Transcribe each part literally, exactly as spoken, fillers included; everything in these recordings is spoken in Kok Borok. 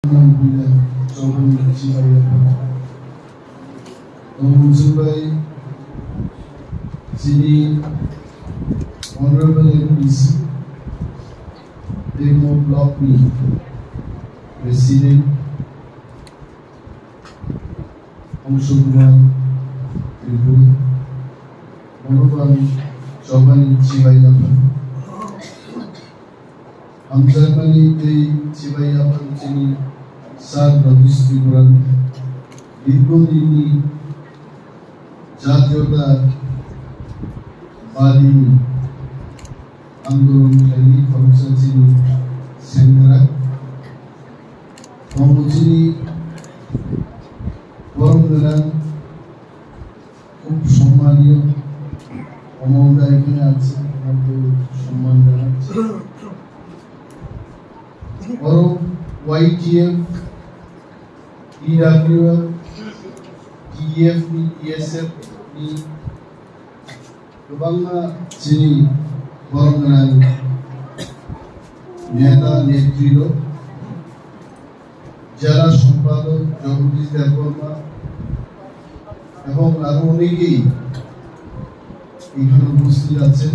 Tongmung chwng bai chini Honorable M D C, Temo Block ni President, Angsukmai Tripuri, Monoban Chobani Chibai Yapan, Hamjakmani tei Chibai Yapan chini Sir Northeast Tripura ni dirgho dinni jatiyotabadi ni andolon khlaini khoroksa chini sengkrak tongo chini borom gwnang খুব সম্মানীয় অমল দা এখানে আছে, ওনাকে সম্মান জানাচ্ছি। বড় Y T F, T W F, T F ni, T S F ni kwbangma chini borom gwnang neta netri rok, জেলা সম্পাদক জগদীশ দেববর্মা এবং আরো অনেকেই এখানে উপস্থিত আছেন।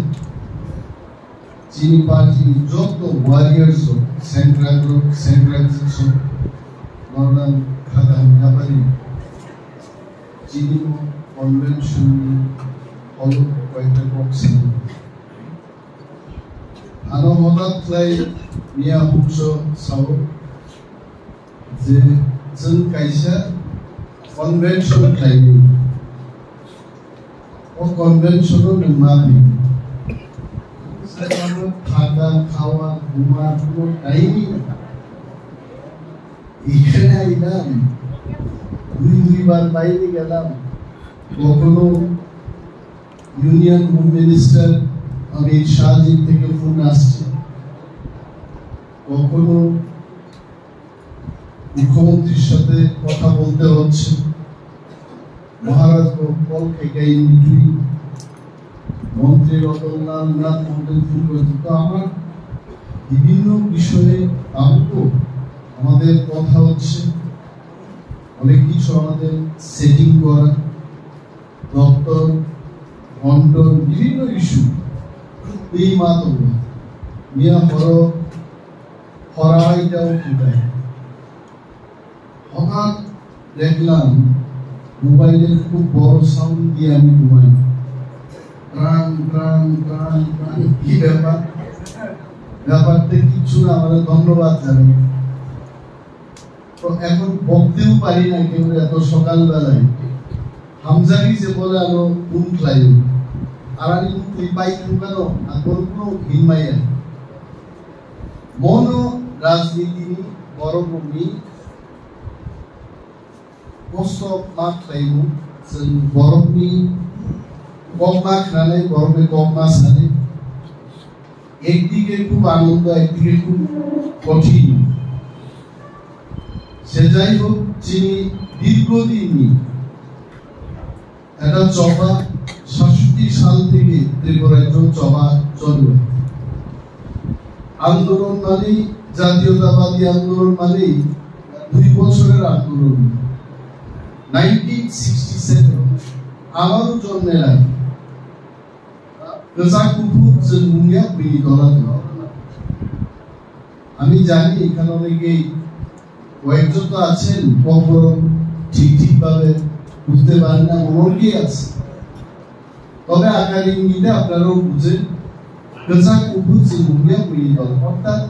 Chini party ni joto warriors rok, central rok, central rok, northern khata ni yapari chini convention ni holo koyekta kok sani. Ano hotat khlai miya bukso sao je chwng kaisa convention khlaini. O convention-o nwng ma phi. Saka thaka, khawa, buma, kuno taini. এখানে আইলাম, দুই দুইবার বাইরে গেলাম, কখনো union home minister Amit শাহজির থেকে ফোন আসছে, কখনো মুখ্যমন্ত্রীর সাথে কথা বলতে হচ্ছে। মহারাজ কল খেকাই নিটুই মন্ত্রী রতনলাল নাথ মন্ত্রী ফোন করেছে। তো আমার বিভিন্ন বিষয়ে আহত আমাদের কথা হচ্ছে, অনেক কিছু আমাদের সেটিং করা, দপ্তর বন্টন, বিভিন্ন ইস্যু। এই মাত্র মিয়া হর হরাইটাও খেকায়। হঠাৎ দেখলাম মোবাইলের খুব বড় সাউন্ড দিয়ে আমি ঘুমাই। ট্রাং, ট্রাং, ট্রাং, ট্রাং। কি ব্যাপার? ব্যাপারটা কিচ্ছু না, আমরা ধন্যবাদ জানাই। তো এখন বকতেও পারি না কেউ এত সকালবেলায়। হামজারি যে বলে আরো কোন ক্লাইম। আর আমি মুখে পাই ঠুকানো, আর কোনো কোনো হিনমাইয়া। Mono rajniti ni borok rokni kosto ma khlaimung, chwng borokni kok ma khnanai, borokni kok ma sanai. Ekdike khub anondo, ekdike khub kothin. Se jai hok, chini dirgho dinni একটা চবা, সাতষট্টি সাল থেকে ত্রিপুরা রাজ্য চবা চলবে। আন্দোলন মানে জাতীয়তাবাদী আন্দোলন মানে দুই বছরের আন্দোলন। নাইনটিন সিক্সটি সেভেন আমারও জন্মের আগে। Kwchak kuphur chwng wngya bini dola dino. আমি জানি এখানে অনেকেই কয়েকজন তো আছেন, কখনো ঠিক ঠিকভাবে বুঝতে পারেন না, অনেকেই আছে। তবে আকার ইঙ্গিতে আপনারাও বুঝেন, kwchak kuphur chwng wngya bini dola, অর্থাৎ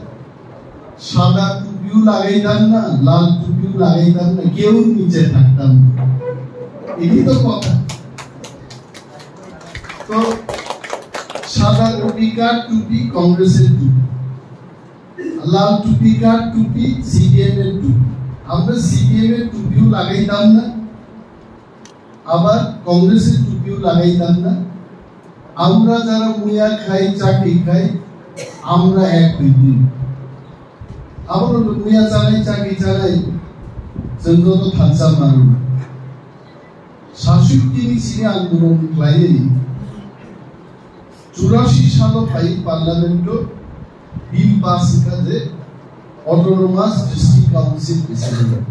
সাদা টুপিও লাগাইতাম না, লাল টুপিও লাগাইতাম না, কেউ নিচে থাকতাম না। এটাই তো কথা। তো সাদা টুপি কার টুপি? কংগ্রেসের টুপি। লাল টুপি কার টুপি? সিপিএম এর টুপি। আমরা সিপিএম এর টুপিও লাগাইতাম না, আবার কংগ্রেসের টুপিও লাগাইতাম না। আমরা যারা মুয়া খাই, চাকরি খাই, আমরা এক পৃথিবী। Abono muya chanai chakri chanai chwng joto thansa mano. Saswk tini chini andolon khlaiwi churashi salo phai parliament-o bill pass wngkha je Autonomous District Council Assembly.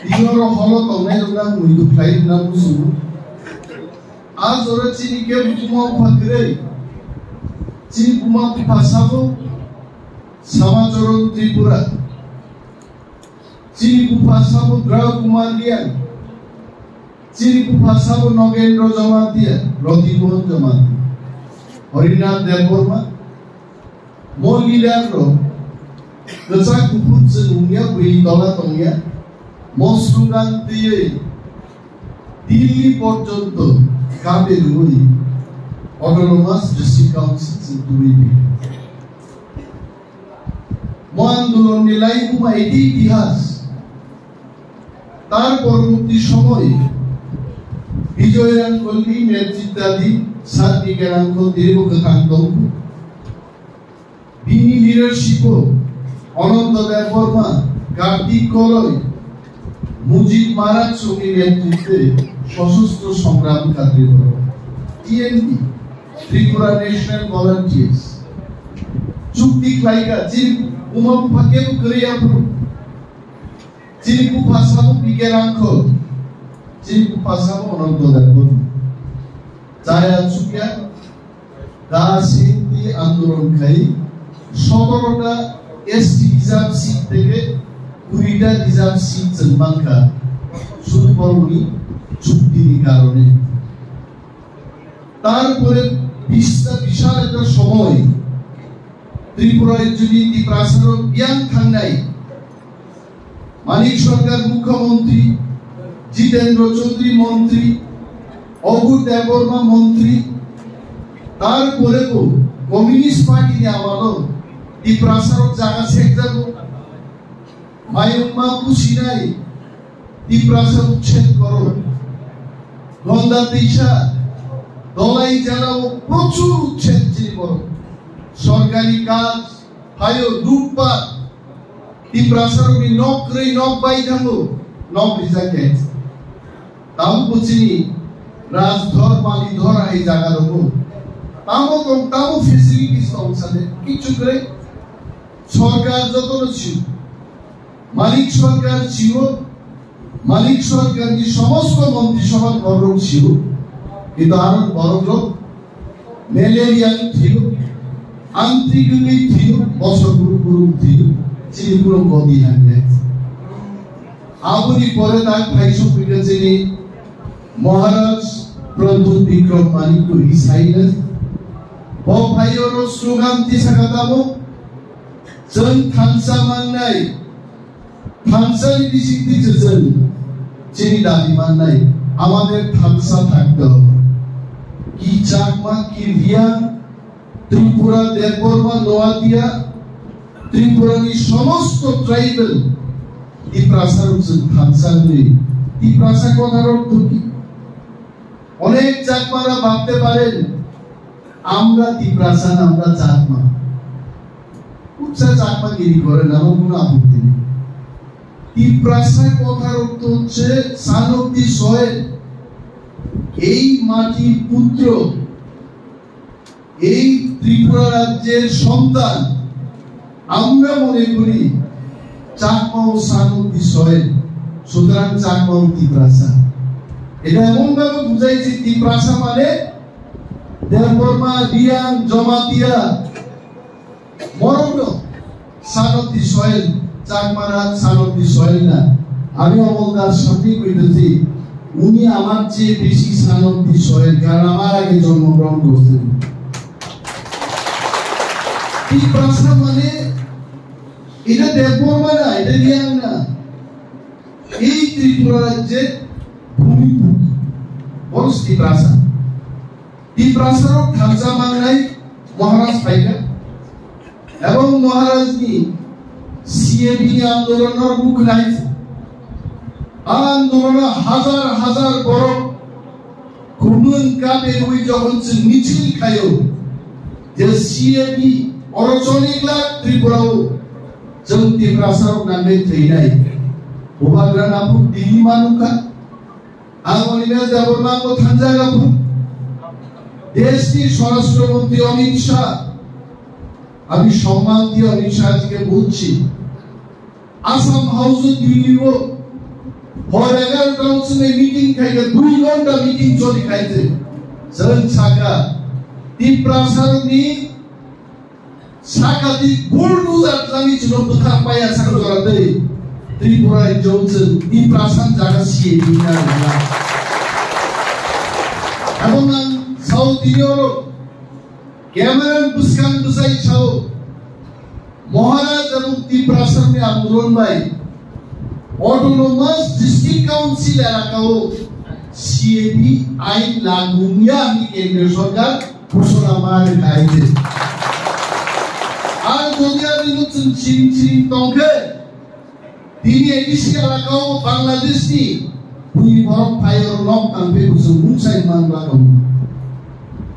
Tini oro holo tongnai rok na mui kwplai na muchungo. A jora chini khe buma bupha kwrwi. Chini buma bupha sabo Samacharan Tripura. Chini bupha sabo Grau Kumar Liang. Chini bupha sabo Nogendra Jamatia, Roti Mohan Jamatia, Harinath Debbarma, mo leader rok kwchak kuphur chwng wngya, bwrwi tola tongya, mo slogan twiwi Delhi porjonto kape rwui Autonomous District Council chwng tubui phaikha. Mo andolonni laibuma eti itihas. Tar porborti somoy Bijoy Rangkholni netritaddhin Sir Bijoy Rangkhol tiribo kwthang tongo. Bini leadership-o Ananta Debbarma, Kartik Koloi, Mujib Marak songni netrite soshostro songram khatwi borok, T N V, Tripura National Volunteers. Chukti khlaikha, chini buma bupha kebo kwrwi aphuru. Chini bupha sabo P K Rangkhol, chini bupha sabo Ananta Debbarma. Chaya chukya, da senti andolon khai, sotorota S T reserve seat theke kurita reserve seat chwng mankha, sudhu borokni chuktini karone. তারপরে বিশটা বিশাল একটা সময় ত্রিপুরা রাজ্যটি প্রাসারক বিয়ান থাংনাই মানিক সরকার মুখ্যমন্ত্রী, জিতেন্দ্র চৌধুরী মন্ত্রী, অঘুর দেববর্মা মন্ত্রী, তারপরে কমিউনিস্ট পার্টি নিয়ে আমারও ত্রিপ্রাসারক জায়গা শেখ যাবো। Mayungma kusinai, Tiprasa uchhed koro. Gonda tisa, dolai jalao prochur uchhed chini borok. Sorkari kaj, hayo lutpat, Tiprasa rokni nok kwrwi nok bai thango, nok rijak khe. Tamo bo chini Rajdhor, Malidhor hai jaga rogo. Tamo tong, tamo facilities tong sade, kichu kwrwi. Sorkar jotono sio. Manik Sorkar sio. Manik Sorkarni somosto montri sobha borok sio. Kintu aro borok rok malaria thio, antri gwi thio, bosor buru buru thio. Chini buru godi hangya. Aboni pore tak phai sopikha chini Maharaj Pradyut Bikram Manikya Isailas. Bo phai oro slogan tisa kha tamo, chwng thansa mangnai, thansani bisingtwi chwng chini dabi mannai, amader thansa thakto. Ki Chakma, ki Riang, Tripura, Debbarma, Noatia, Tripurani somosto tribal Tiprasa rok chwng thansa hwnwi, Tiprasa kotha rok thuki. Onek Chakmara bhabte paren, amra Tiprasa na, amra Chakma. Kucha Chakma giri gore na, amo kono aputti nei. Tiprasa kotha rok to hocche son of the soil. Ei matir putro, এই ত্রিপুরা রাজ্যের সন্তান, আমরা মনে করি চাকমা ও সানুর বিষয়ে, সুতরাং চাকমা ও তিপ্রাসা। এটা এমনভাবে বুঝাইছি, তিপ্রাসা মানে দেববর্মা, রিয়াং, জমাতিয়া, মরণ। Son of the soil, Chakmara son of the soil na. আমি অমলদার সামনে কইতেছি, উনি আমার চেয়ে বেশি son of the soil, কারণ আমার আগে জন্মগ্রহণ করছেন। তিপ্রাসা মানে এটা দেববর্মা না, এটা রিয়াং না। এই ত্রিপুরা রাজ্যের ভূমিপুত্র, বরং Tiprasa. Tiprasa rok thansa mangnai Maharaj phaikha. Ebong Maharaj ni C A B ni andolon no bukhnai. A andolon o hazar hazar borok khumung kabe rwi jokhon chwng michil khaio, je C A B oro choliglak Tripura o chwng Tiprasa rok nangwi thwinai. Bubagra naphuk Delhi manukha. Ang Animesh Debbarma bo thangjak aphuru. Deshni Swarashtra Mantri Amit Shah, আমি সম্মান দিয়ে অমিত শাহজিকে বলছি, আসাম হাউসে দিল্লিও হর এগারোটা উৎসবে মিটিং খাইকে দুই ঘন্টা মিটিং চলি খাইছে। Chwng saka Tiprasarokni sakati bulldozer tlangwi chwng bwthar paya sak joratwi Tripura rajyo chwng Tiprasa jaga siye dina rwna. Abong ang South India oro Cameron bwskang bwsai sao, Maharaj ebong Tiprasani andolon bai Autonomous District Council elakao C A B ain lagu wngya hwnwi kendriya sorkar ghosona ma rwkha hai khe. Ar jodi ani no chwng siring siring tongkhe, tini A D C elakao Bangladeshni bui borok phai oro nok tangphai bo chwng mungsai man bagwi.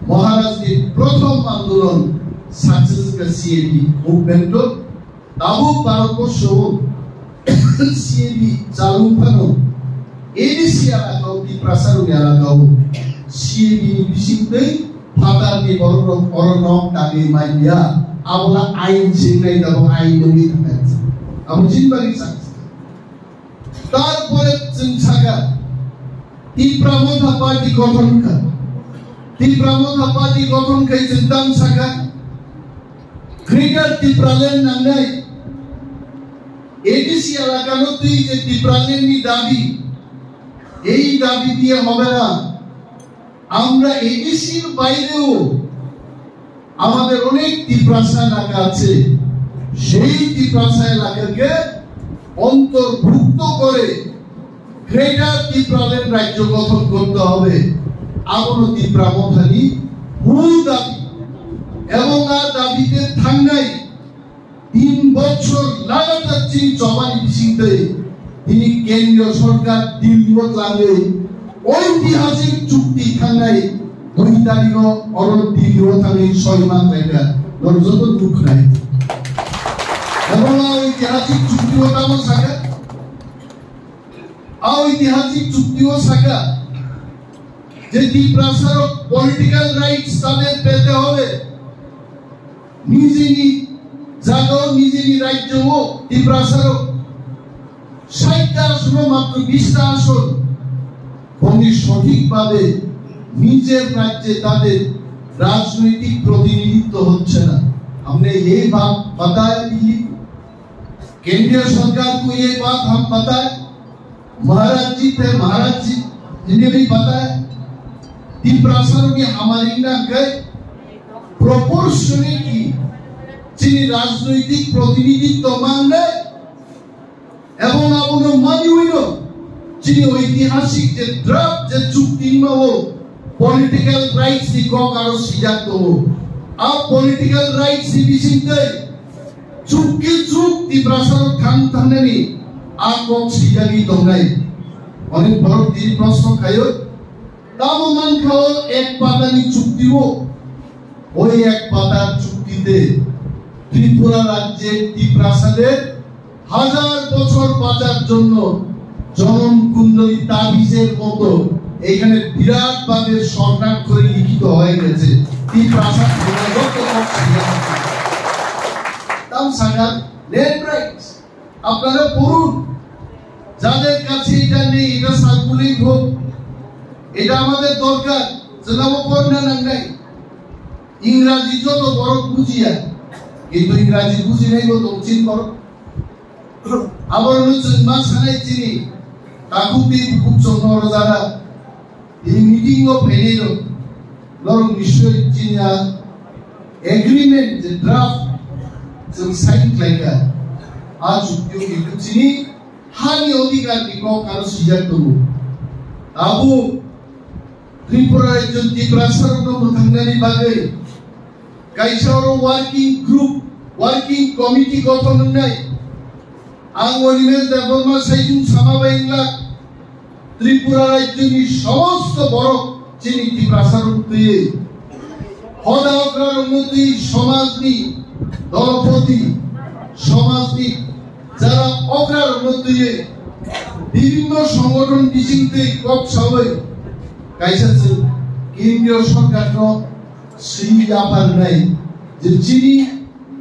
Maharajni prothom andolon success wngkha C A B movement o. Tabuk Bharatborsho C A B chalu phano A D C elakao Tiprasa rokni elakao C A B ni bisingtwi phatarni borok rok oro nok tangwi manya. Abola ain singnai tabuk ain nungwi thangnai. Abo chini bagwi sakha. Tarpore chwng saka Tipra Motha Party gothon kha. Tipra Motha Party gothon khai chwng tam saka Greater Tipraland nangnai. A D C elakano twi je Tipralandni dabi, ei dabi diye hobe na. আমরা এডিসির বাইরেও আমাদের অনেক তিপ্রাসা এলাকা আছে, সেই তিপ্রাসা এলাকাকে অন্তর্ভুক্ত করে গ্রেটার তিপ্রাল্যান্ড রাজ্য গঠন করতে হবে। Abono Tipra Mothani mul dabi. Ebong a dabite thangnai tin bochor lagatar chini chobani bisingtwi tini kendriyo sorkar Dillio tlangwi oitihasik chukti thangnai dui tarikho oro Dillio thangwi soi man laika norok joto nukhnai. Ebong a oitihasik chukti o tamo saka, a oitihasik chukti o saka je Tiprasarok political rights তাদের পেতে হবে। নিজেনি জাগাও নিজেনি রাজ্যও তিপ্রাসারও ষাটটা আসনে মাত্র বিশটা আসন। বঙ্গে সঠিকভাবে নিজের রাজ্যে তাদের রাজনৈতিক প্রতিনিধিত্ব হচ্ছে না। हमने ये बात बताया दिल्ली को। केंद्रीय सरकार को ये बात हम बताया। महाराज जी थे, महाराज जी, इन्हें भी बताया। Tiprasarokni hamari wngkha khe proportionality chini rajnoitik protinidhitto mangnai ebong abono maniwino chini oitihasik je draft je chukti wngmao political rights ni kok aro sijak tongo. A political rights ni bisingtwi chuk khe chuk Tiprasarok thang thangnani a kok sijagwi tongnai. Onek borok tini proshno khaio, tamo mankha o ek patani chukti o, oi ek patar chuktite Tripura rajye Tiprasader হাজার বছর বাঁচার জন্য জনম কুণ্ডলী তাবিজের মতো এখানে বিরাটভাবে স্বর্ণাক্ষরে লিখিত হয়ে গেছে। তিপ্রাসা ধর্মযজ্ঞ করছে। তাম সাকার ল্যান্ড রাইটস আপনারা পড়ুন, যাদের কাছে এটা নেই এটা সার্কুলেট হোক, এটা আমাদের দরকার। যেন পড়না নাঙ্গাই ইংরাজি যত বড় বুঝিয়া, কিন্তু ইংরাজি বুঝি নাই তো চিন বড়। Abono chwng ma sanai chini takhuk tei bukhuk chwng norok jara tini meeting o phainai rok norok nischoi chini a agreement je draft chwng sign khlaikha a chukti o hinwi chini hani odhikar ni kok aro swijak tongo. Abo Tripura rajyo Tiprasarokno mwthangnani bagwi kaisa oro working group, working committee gothon wngnai. Ang Animesh Debbarma saichung sama bai wngla Tripura rajyoni somosto borok chini Tiprasarok twiwi hoda okrarokno twi somajni dolopoti, somajni jara okrarokno twiwi bibhinno songothon bising twi kok sawi kaisa chwng kendriyo sorkarno swi yapharnai je chini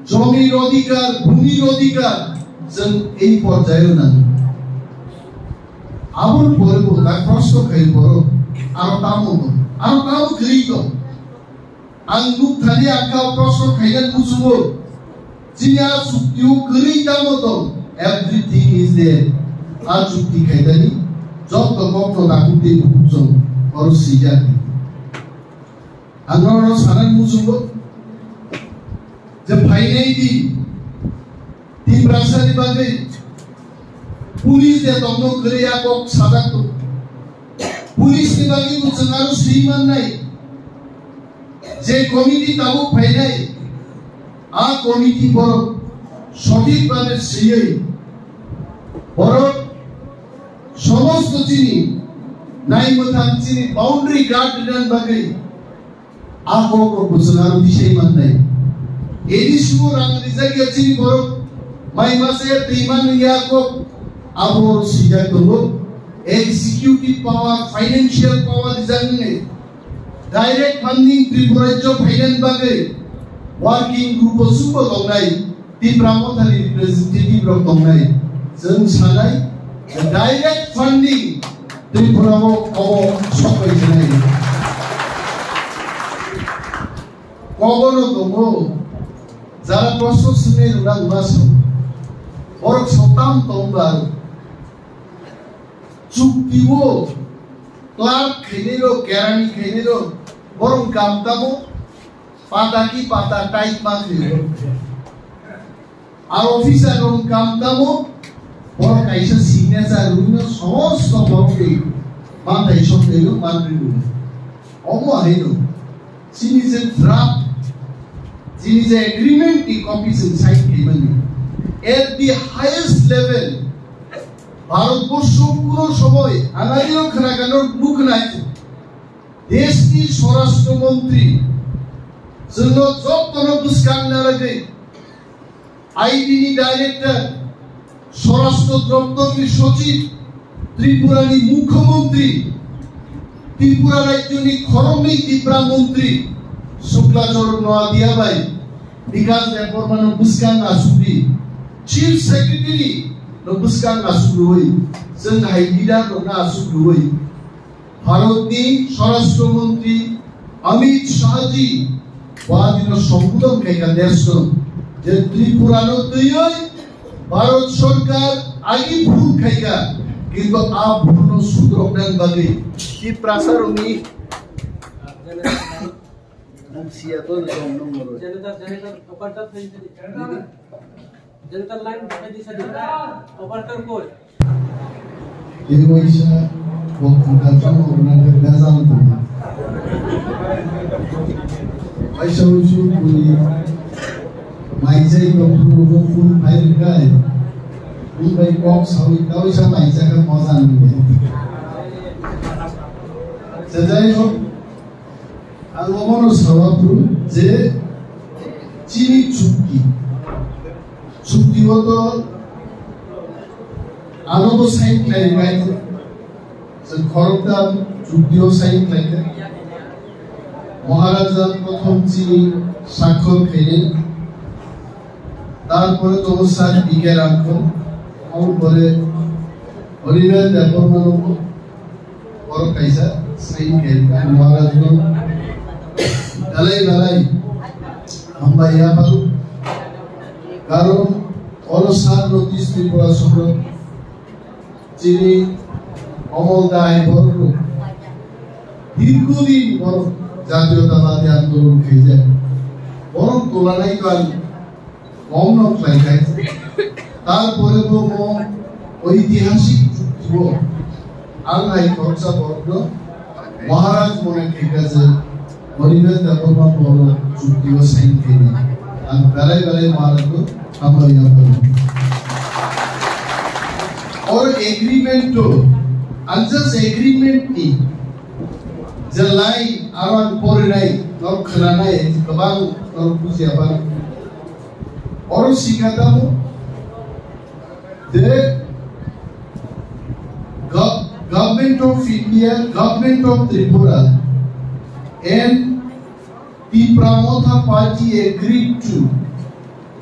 Jomir odhikar, bhumir odhikar, chwng ei porjaio nango. Aboni pore bo tak proshno khai borok, aro tamo tong, aro tamo kwrwi tong. Ang nuk thani ang kha proshno khaina muchungo. Chini a chukti o kwrwi tamo tong? Everything is there. A chukti khaitani jotto kokno dakuk tei bukhuk chwng oro swijak. Ang norokno sanani muchungo je phainai di Tiprasani bagwi police de tongno kwrwi a kok sajak tong. Police ni bagwi bo chwng aro swi mannai. Je committee tabuk phainai, a committee borok sothik bhabe swiwi borok somosto chini nai mwthang chini boundary guard rwna bagwi a kok rok bo chwng aro tisai mannai. A D C o rang rijak ya chini borok mai mase twi man ya kok abo swijak tongo. Executive power, financial power rijak nai. Direct funding Tripura rajyo phainani bagwi working group o chwngbo tongnai, Tipra Mothani representative rok tongnai. Chwng sanai, direct funding Tripura o obo sokbai sanai. Kobono tongo, jara proshno swngnai rwna rwna song. Borok sotam tongba chukti o clerk khainai rok, kerani khainai rok, borok kam tamo pata ki pata type ma khaio. Ar officer rok kam tamo borok kaisa signature rwino somosto borok ni mantai sok twi no man rwino. Omo haino chini je draft, chini je agreement ni copy chwng sign khaimani at the highest level. Bharatborsho kuno somoi anarino khwnagano nuknai deshni swarashtra montri chwngno jottono bwskang naragwi I B ni director, Swarashtra Doptor ni Sochib, Tripura ni Mukhyamantri, Tripura rajyo ni khoroknwi Tipra Mantri, Shukla Charan Noatia bai, Bikas Debbarma no bwskang asugwi, Chief Secretary no bwskang asugwi, chwng hai leader rok no asugwi, Bharatni Swarashtra Mantri Amit Shahji badino sombodhon khaikha deshno je Tripurano twiwi Bharat Sarkar agi bhul khaikha, kintu a bhulno sudrokna bagwi Tiprasarokni Janata, Janata, operator phai di. Janata line phai di sadi. Operator koi. Ini waisa waktu datang orang ada gazam tu. Waisa usu puni maisai waktu waktu phai kai. Ini baik kok sawi kau sa maisai kan mozan ni. Sejai kok Ang omono sawa phuru je chini chukti, chukti o to ano bo sign khlai bai, je khoroktham chukti o sign khlai kha, Maharaja prothom chini sakhor khainai, tarpore to sir B K Ramkho, tarpore Oliver Debbarma no Borok kaisa sign khe Maharaj no belai belai hambai ya pharu. Karon oro sar notice Tripura songno chini Omol Dai borok no dirgho din borok jatiyotabadi andolon khaijak. Borok tolanai kal Omno khlai khai. Tarpore bo mo oitihasik chukti o ang hai khoroksa borokno Maharaj mone khaikha je Horidas Debbarma borok chukti o sign khaini. Ang belai belai Maharaj no hambai ya phano. Or agreement to, ang just agreement ni je line aro ang porinai, norok khwnanai, kwbang norok bujiya phano. Oro sikha tamo je Gov-, Government of India, Government of Tripura and Tipra Motha Party agreed to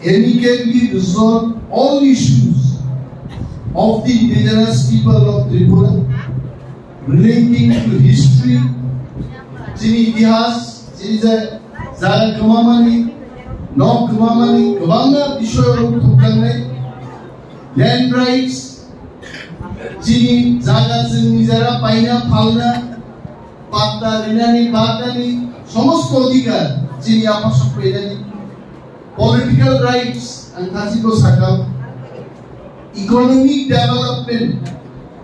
amicably resolve all issues of the indigenous people of Tripura relating to history, chini itihas, chini je jaga kwmamani, nok kwmamani, kwbangma bisoy rok thukjaknai, land rights, chini jaga chwng nijara paina phalna, patta rinani, batnani, somosto odhikar chini apha sok painani, political rights, ang thasi ko sakha, economic development,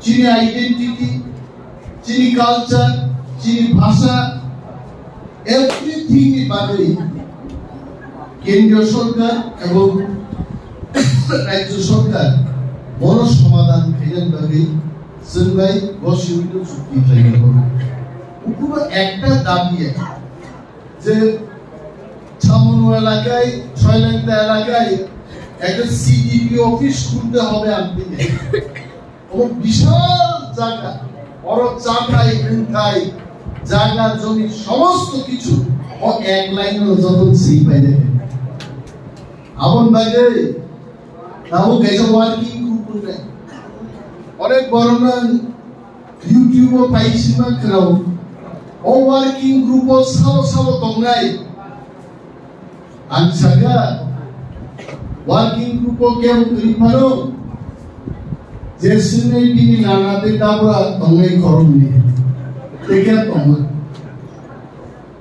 chini identity, chini culture, chini bhasha, everything ni bagwi kendriyo sorkar ebong rajyo sorkar bono somadhan khainani bagwi chwng bai bo simi no chukti khlaina bono. Ukuno ekta dabi je Chamunu elakay, Choilangta elakay ekta C D P office খুলতে হবে আমি। Obo bishal jaga, oro chathai, wngthai, jaga, jomi, somosto kichu o ek line o joto swi paide. Aboni bagwi tabuk kaisa working group wngnai. Onek borokno YouTube o phai sima khwnao. O working group o sabo sabo tongnai. Ang sakha, working group o kebo kwrwi phano, je swknai bini nana tei dabra tongnai khoroknwi, tei khe tongo.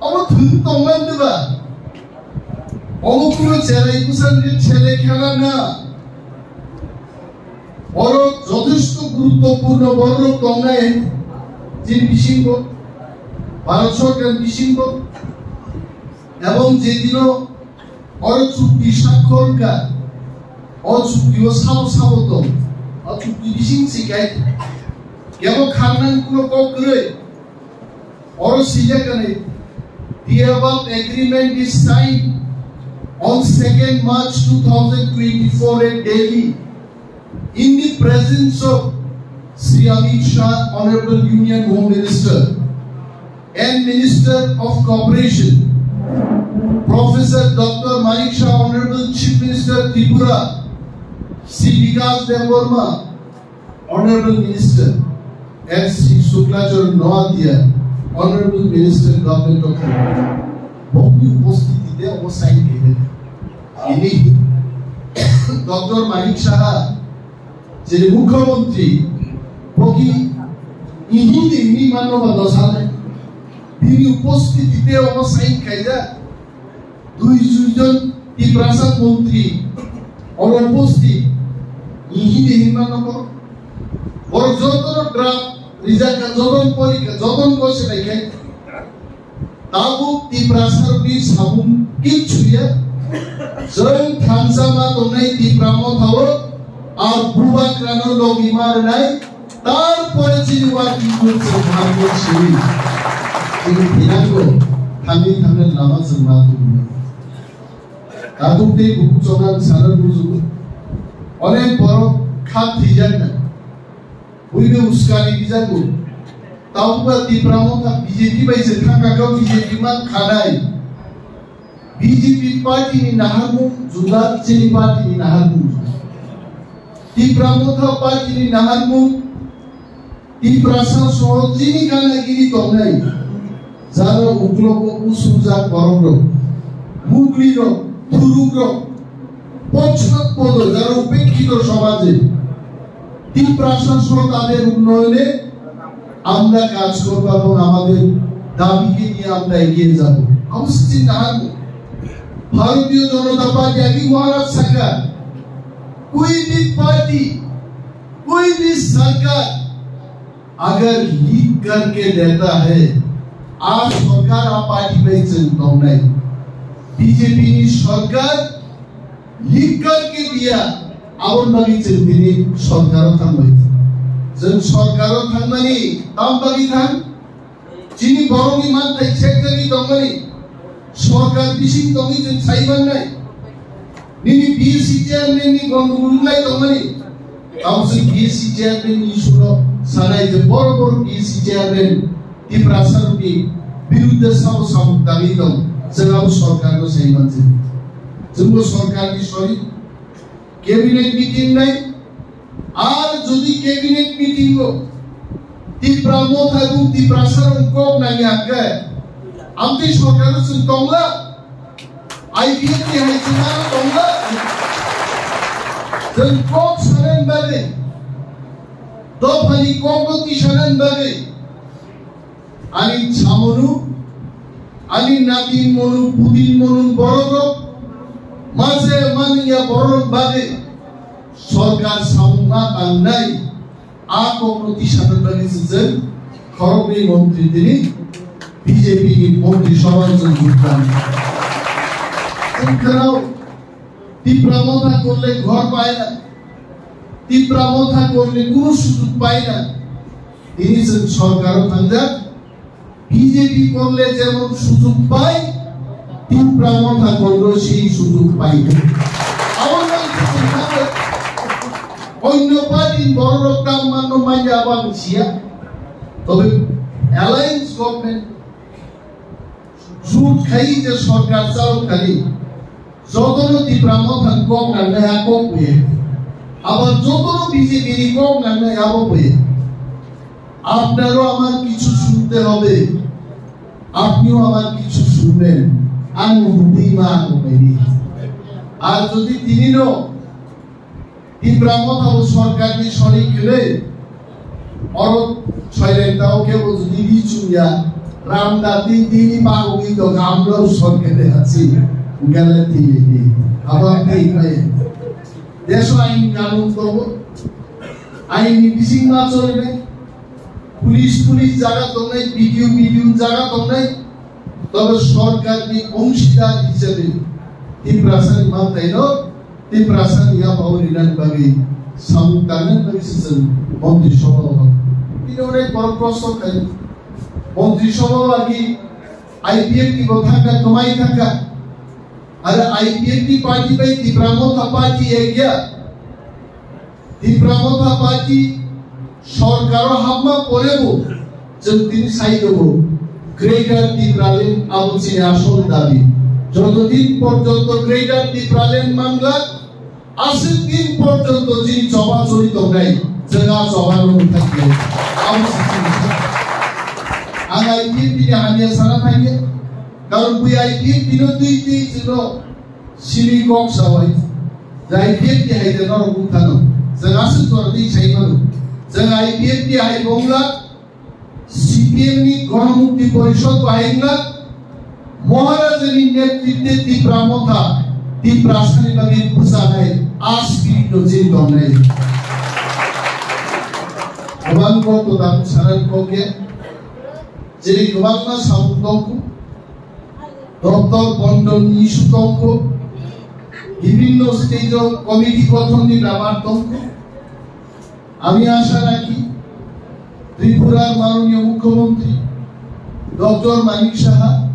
Obo thwng tongmani diba? Obo kuno cherai bwsakni sele khela na? Oro jotheshto guruttopurno bororok tongnai chini bisingo, Bharat Sorkar bisingo. Ebong je dino oro chukti sakhor wngkha, o chukti o sabo sabo tong, o chukti bising se kai. Kebo kharnani kuno kok kwrwi. Oro swijak kani, the above agreement is signed on second March two thousand twenty-four at Delhi. In the presence of Shri Amit Shah, Honorable Union Home Minister and Minister of Cooperation, Professor Doctor Manik Shah, Honorable Chief Minister Tripura, Shri Bikash Debbarma, Honorable Minister, and Shri Shukla Charan Noatia, Honorable Minister, Government of Tripura. Bokni upostitite obo sign khaikha. Ini Doctor Manik Saha, jini Mukhyamantri, boki ihini ini mano ba dosale. Bini upostitite obo sign khaijak. Dui jon Tiprasa montri oro upostitite ihini hinma nokho. Borok jotono draft rijak kha, jotono porikha, jotono gosi naikhai. Tabuk Tiprasa rokni samung kichu ya. Joi thansa ma tongnai Tipra Motha o, a bubagrano logi ma rwnai, tarpore chini working group se bhag sini. Chini thinango, thangwi thangna lama chwng ma tongwi. Tabuk tei bukhuk chongrang sana bujugo. Onek borok kha thwijakna. Buibe uskani bijago. Tabukba Tipra Motha B J P bai se thangka kau B J P ma khanai. B J P party ni naharmung juda, chini party ni naharmung juda. Tipra Motha party ni naharmung Tiprasa soho chini gana gini tongnai. Jaro uklogo usujak borok rok, mugli rok, thuruk rok, pochak podo jaro upekkito somaje Tiprasa soho tader unnayone আমরা কাজ করব এবং আমাদের দাবিকে নিয়ে আমরা এগিয়ে যাব। Amsiti nahan Bharatiya Janata Party agi Maharaj saka, koi bhi party, koi bhi sarkar agar leak karke deta hai, a sarkar a party bai chwng tongnai. B J P ni sarkar leak karke diya, aboni bagwi chwng tini sarkaro thangbai. Chwng sarkaro thangmani tam bagwi thang? Chini borokni manthai sekjagwi tongmani, sarkar bising tongwi chwng sai mannai. Nini B S C chairman ni gondogol wnglai tongmani, tamo se B S C chairman ni issue no sanai je boro boro B S C chairman Tiprasa rokni birudde sabo samung tangwi tong, chwng abo sarkar no sai manjak. Chwngbo sorkarni sori cabinet meeting nai, ar jodi cabinet meeting o Tipra Motha bo Tiprasa rok kok nangya khe, amtwi sorkar o chwng tongla, I P F T hai chwng aro tongla, chwng kok sanani bagwi, dophani kok no tisanani bagwi, ani chamonu, ani natin monu, putin monu borok rok, mase manya borok rok bagwi sorkar samung ma tangnai, a kokno tisana bagwi se chwng khoroknwi montri tini B J P ni montri sabha chwng juktan. Chwng khwnao Tipra Motha korle ghor pai na, Tipra Motha korle kunu sujug pai na, tini chwng sorkaro thangjak, B J P korle jemon sujug pai, Tipra Motha korle sei sujug pai. Abo nang sujug pai. Onno party borok rok tam manno manya abo ang siya. Tobe alliance government jut khai je sorkar chalo khali. Jotono Tipra Motha ni kok nangnai a kok buye. Abar jotono B J P ni kok nangnai abo buye. আপনারও আমার কিছু শুনতে হবে, আপনিও আমার কিছু শুনবেন। আমি বুদ্ধি মা কমেনি। আর যদি তিনিও Tipra Motha bo sorkar ni sori kele, oro soilai tao kebo jodi ri chumya, ram da di di ni ba wi to gamlo sorkar de hatsi, gale di di, aba di mai. Deso ain kanun tongo, ain ni bising ma chole nai, police police jaga tongnai, B D O B D O jaga tongnai, tobe sorkar ni ongsidar hisabe Tiprasa ni mantai no, Tiprasa ni yapao rinani bagwi samung tangnani bagwi se chwng montri sabha o. Bini onek borok prosto khai, montri sabha o agi I P F T bo thangkha, kwmai thangkha. Are I P F T party bai Tipra Motha party ekya. Tipra Motha party sorkaro hapma porebo chwng tini sai tongo. Greater Tipraland abo chini asol dabi. Jotodin porjonto Greater Tipraland mangla, aswk din porjonto chini choba choli tongnai, chwng a choba no thangkhe. Abo se chini. Ang I P F T ni hamya sana thangya. Karon bui I P F T no twi twi chwngno simi kok sawai. Jai I P F T hai de norok bukthano. Chwng aswk jora twi sai mano. Chwng I P F T hai bongla C P M ni Ganamukti Porishad bahai wngla Maharajani netritwe Tipra Motha, Tiprasani bagwi bwchanai a spirit no chini tongnai. Kwbang kok to tabuk sanani kok ya. Chini kwbangma samung tongkhu. Doptor bondon ni issue tongkhu, bibhinno stage o committee gothon ni bepar tongkhu. Ami asha rakhi, Tripurar manoniyo mukhyamantri Doctor Manik Saha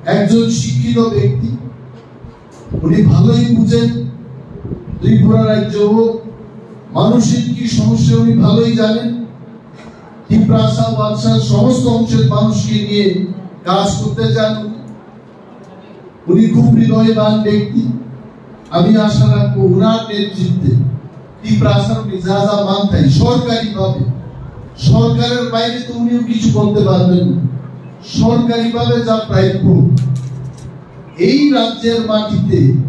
ekjon shikkhito byakti, uni bhaloi bujen, Tripura rajyo o manusor ki somossa uni bhaloi janen. Tiprasa Wansha somosto ongshor manushke niye kaj korte chan. Uni khub hridoyban byakti. Ami asha rakho unar netritwe Tiprasarokni ja ja manthai sorkari bhabe, sorkarer baire to uniyo kichu korte parben na, sorkari bhabe ja prapyo, ei rajyer matite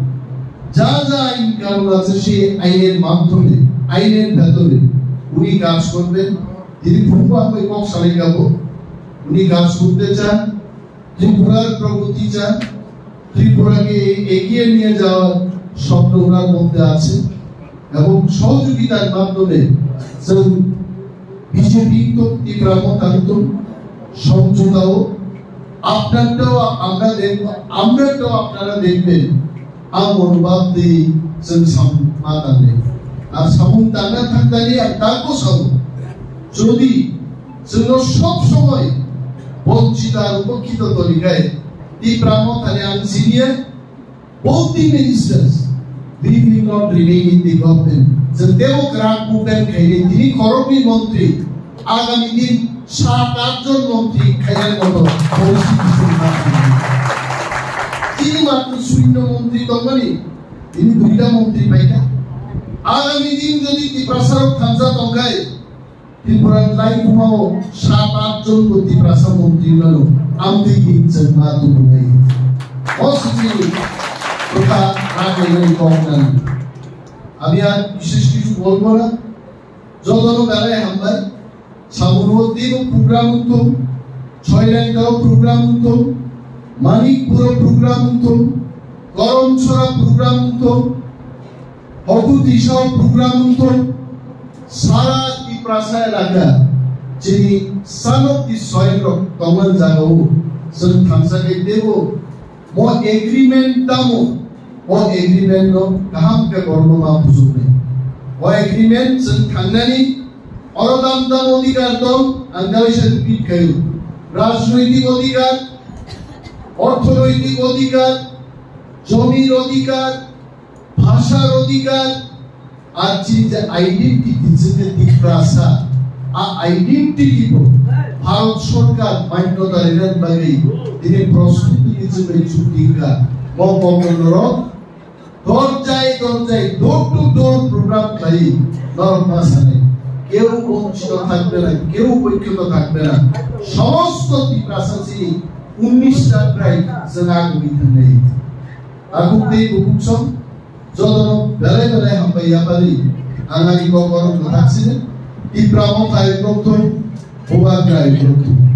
ja ja ain kanun ache se ainer madhyome, ainer bhetore uni kaj korben. Tini phungo ang bai kok salai kabo, uni kaj korte chan, Tripurar progoti chan, Tripurake egiye niye jawar swapno unar moddhe ache. Ebong sohojogitar madhyome chwng B J P hwnkhe Tipra Motha hwnkhe somjhota o, আপনারটাও আমরা দেখব, আমরাটাও আপনারা দেখবেন। Ang monobhab twi chwng samung ma tangnai. Ang samung tangna thangtani ang tangbo sao. Jodi chwngno sob somoi bonchito ar upokhito tonikhai, Tipra Mothani ang siniya, both the ministers, we will not remain in the government. Chwng teibo kwrak movement khainai, tini khoroknwi montri, agami din sat at jon montri khainani moto poristiti chwng ma tongwi. Tini matro sunno montri tongmani, tini duita montri paikha. Agami din jodi Tiprasa rok thansa tongkhai, Tripura ni laibuma o sat at jon bo Tiprasa montri mano, amtwi din chwng ma tubunai. O swchini kwtha ragwi nani kok nani. Ami ar bises kichu bolbo na. Jotono belai hambai. Sabuno teibo program wngthung, Soilangao program wngthung, Manikpuro program wngthung, Koromsora program wngthung, Hoku Tisao program wngthung, sara Tiprasa elaka, chini sanokni soil rok tongmani jagao, chwng thansa khe teibo Bo agreement tamo, bo agreement no kaham khe borokno ma bujuknai. Bo agreement chwng thangnani oro tam tam odhikar tong, ang kaisa repeat khaio. Rajnoitik odhikar, orthonoitik odhikar, jomir odhikar, bhashar odhikar, Ar chini je identity, chini Tiprasa, a identity bo Bharat Sorkar manyota rinani bagwi tini prostuti ni chumui chukti wngkha. Bo kokno norok dorjai dorjai, door to door program khlai norok ma sanai. Keu bonchito thakbe na, keu boikhoto thakbe na. Somosto Tiprasa chini unnish ta tribe chwng agwi thangnai. Akuk tei bukuk song, jotono belai belai hambai yapari, ang ani kok borok mwthak sini, Tipra Motha ayuk rok thung, Bubagra ayuk rok thung.